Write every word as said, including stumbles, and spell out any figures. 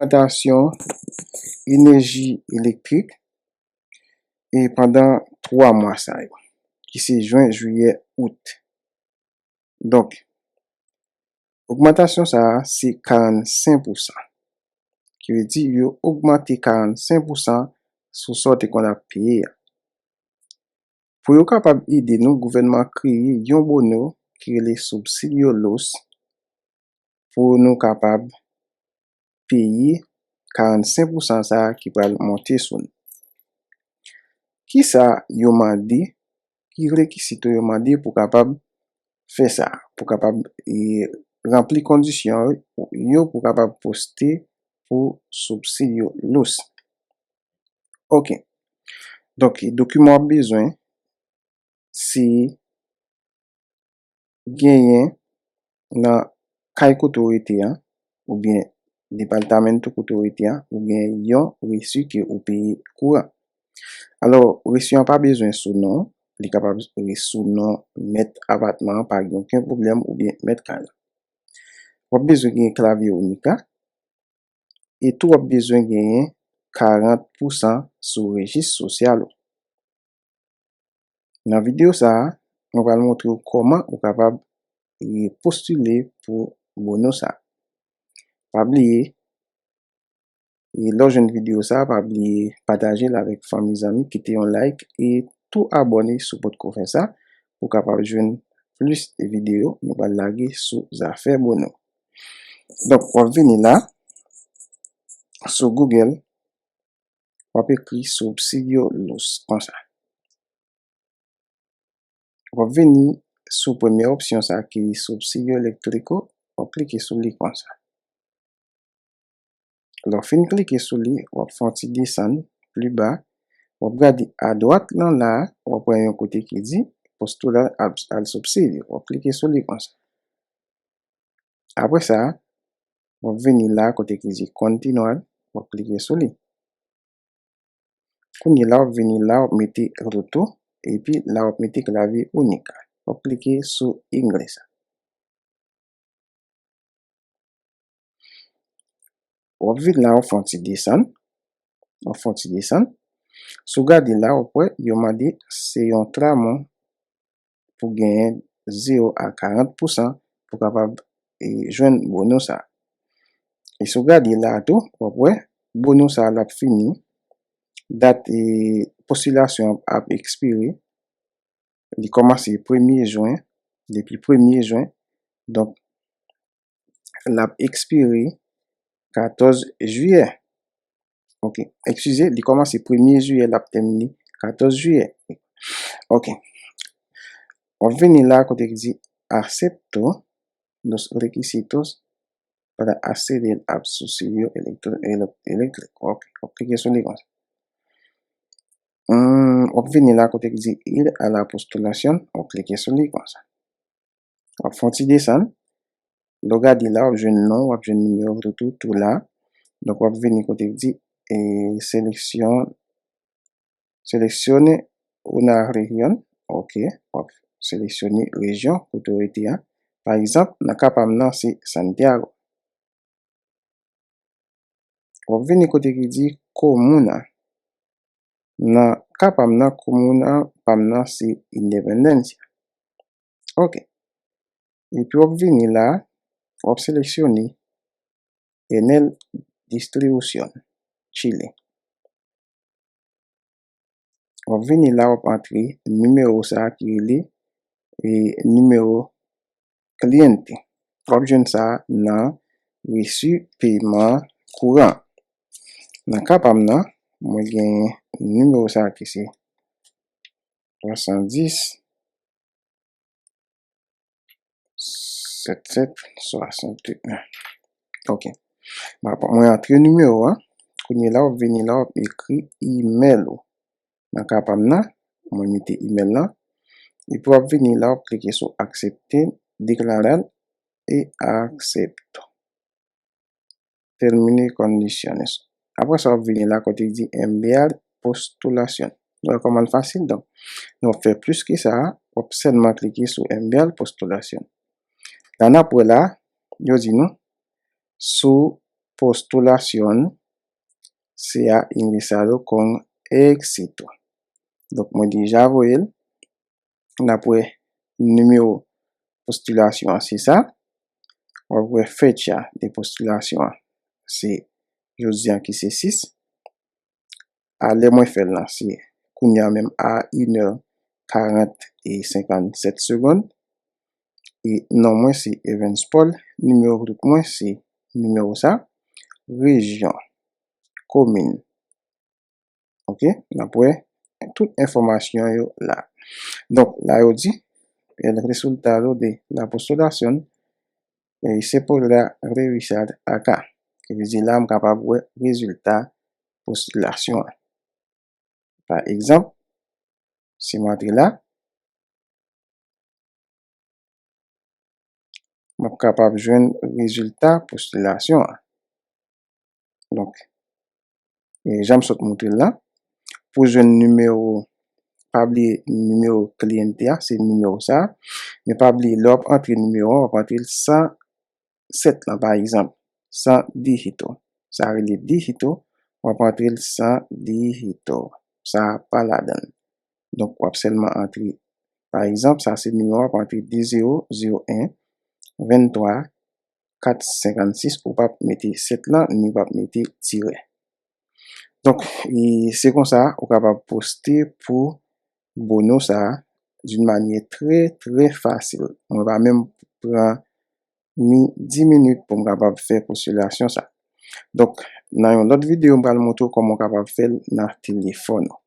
Ogmantasyon enèji elektrik e pandan twa mwa sa yo, ki se jen, jiyè, out. Donk, ogmantasyon sa a se karannsenk pousan. Ki vle di yo ogmante karannsenk pousan sou sa w te konn ap peye a. Pou yo kapab ede nou, gouvènman an kreye yon bono ki rele Subsidio Luz pou nou kapab peye karannsenk pousan sa a ki pral monte sou nou. Kisa yo mande? Ki rekizito yo mande pou kapab fè sa? Pou kapab, e, ranpli kondisyon yo pou kapab poste pou Subsidio Luz. Ok. Donk, dokiman w ap bezwen, se genyen nan kay kote w rete an, oubyen departamento kote w rete an, oubyen yon resi ke ou peye kouran. Alò, resi an pa bezwen sou non, li kapab ret sou non mèt apatman an, pa gen okenn pwoblèm, oubyen mèt kay la. W ap bezwen gen klavye Única, e tou w ap bezwen genyen karant pousan sou rejis sosyal ou. Nan videyo sa a, mwen pral montre w kòman ou kapab, e, postile pou bono sa a. Pa bliye, e, lè w jwenn videyo sa a, pa bliye pataje l avèk fanmi, zanmi, kite yon like e tou abòne si w potko fè sa pou w kapab jwenn plis videyo nou pral lage sou zafè bono. Donk, w ap vini la, sou Google, w ap ekri Subsidio Luz konsa. W ap vini sou premye opsyon sa ki di Subsidio Eléctrico, w ap klike sou li konsa. Lè w fin klike sou li, w ap fè yon ti desann pli ba, w ap gade adwat lan la, w ap wè yon kote ki di Postular al, al Subsidio, w ap klike sou li konsa. Apre sa, w ap vini la kote ki di Continuar, w ap klike sou li. Kounye la, w ap vini la, w ap mete Rutu, epi la, w ap mete klavye Única. W ap klike sou Inglés. W ap vin la, w ap fè yon ti desann. W ap fè yon ti desann. Si w gade la, w ap wè, yo mande se yon tramon pou genyen zewo a karant pousan pou kapab, e, jwenn bono sa. E si w gade la tou, w ap wè, bono sa l ap fini, dat, e, postilasyon ap ekspire, li kòmanse premye jen, depi premye jen, donk, l ap ekspire katòz jiyè. Ok, eskize, li kòmanse premye jiyè, l ap tèmine katòz jiyè. Ok. W ap vini la kote ki di Acepto los requisitos para acceder al subsidio electro-, ele-, eléctrico. Ok, w ap klike sou li konsa. Hmm, w ap vini la kote ki di Ir a la postulación, w ap klike sou li konsa. W ap fè yon ti desann. Lè w gade la, w ap jwenn non, w ap jwenn nimewo tou, tou, tou la. Donk, w ap vini kote ki di, e, seleksyon, seleccione una región. Ok, w ap seleksyone rejyon kote w rete a. Pa egzanp, nan ka pa m nan, se Santiago. W ap vini kote ki di comuna. Nan ka pa m nan, comuna pa m nan se Independencia. Ok. Epi w ap vini la, w ap seleksyone en el Distribución, Chile. W ap vini la, w ap antre nimewo sa a ki rele, e, nimewo cliente. W ap jwenn sa nan resi peman kouran. Nan ka pa m nan, mwen gen nimewo sa ki se twa san dis, sèt sèt, swasann en. Ok. Mwen antre nimewo a. Kounye la, w ap vini la, w ap ekri imèl ou. Nan ka pa m nan, mwen mete imèl lan. Epi w ap vini la, w ap klike sou aksepte, deklarar e aksepto. Termine condiciones. Apre sa, w ap vini la kote ki di enviar postulación. Nou wè kòman l fasil, donk, nou ap fè plis ke sa, w ap sèlman klike sou enviar postulación. La n ap wè la, yo di nou, su postulación sea ingresado con éxito. Donk, mwen deja voye l. N ap wè nimewo postilasyon an se sa. W ap wè fecha de postilasyon an se jodi an ki se sis. A lè mwen fè l lan, se kounye a menm a inè karant e senkannsèt segonn. E non mwen se Evans Paul. Nimewo klik mwen se nimewo sa. Rejyon, komin. Ok, n ap wè tout enfòmasyon yo la. Donk, la yo di, el resultado de la postulación, eh, se podrá revisar acá. Ki vle di la, m kapab wè rezilta postilasyon an. Pa egzanp, si m antre la, m ap kapab jwenn rezilta postilasyon an. Donk, e jan m sot montre l la, pou jwenn nimewo, pa bliye nimewo kliyante a, se nimewo sa a. Men pa bliye, lè w ap antre nimewo a, w ap antre l san sèt lan, pa egzanp, san dígito. Sa rele dígito, w ap antre l san dígito. Sa pa ladan l. Donk, w ap sèlman antre, pa egzanp, sa se nimewo a, w ap antre de zewo zewo en venntwa kat senkannsis, ou p ap mete sèt lan, ni w p ap mete tirè. Donk, e se konsa ou kapab poste pou bono sa a d'une manière très, très facile. Mwen pa menm pran ni dis minit pou m kapab fè postilasyon sa. Donk, nan yon lòt videyo, m pral montre w kòman w kapab fè l nan telefòn ou.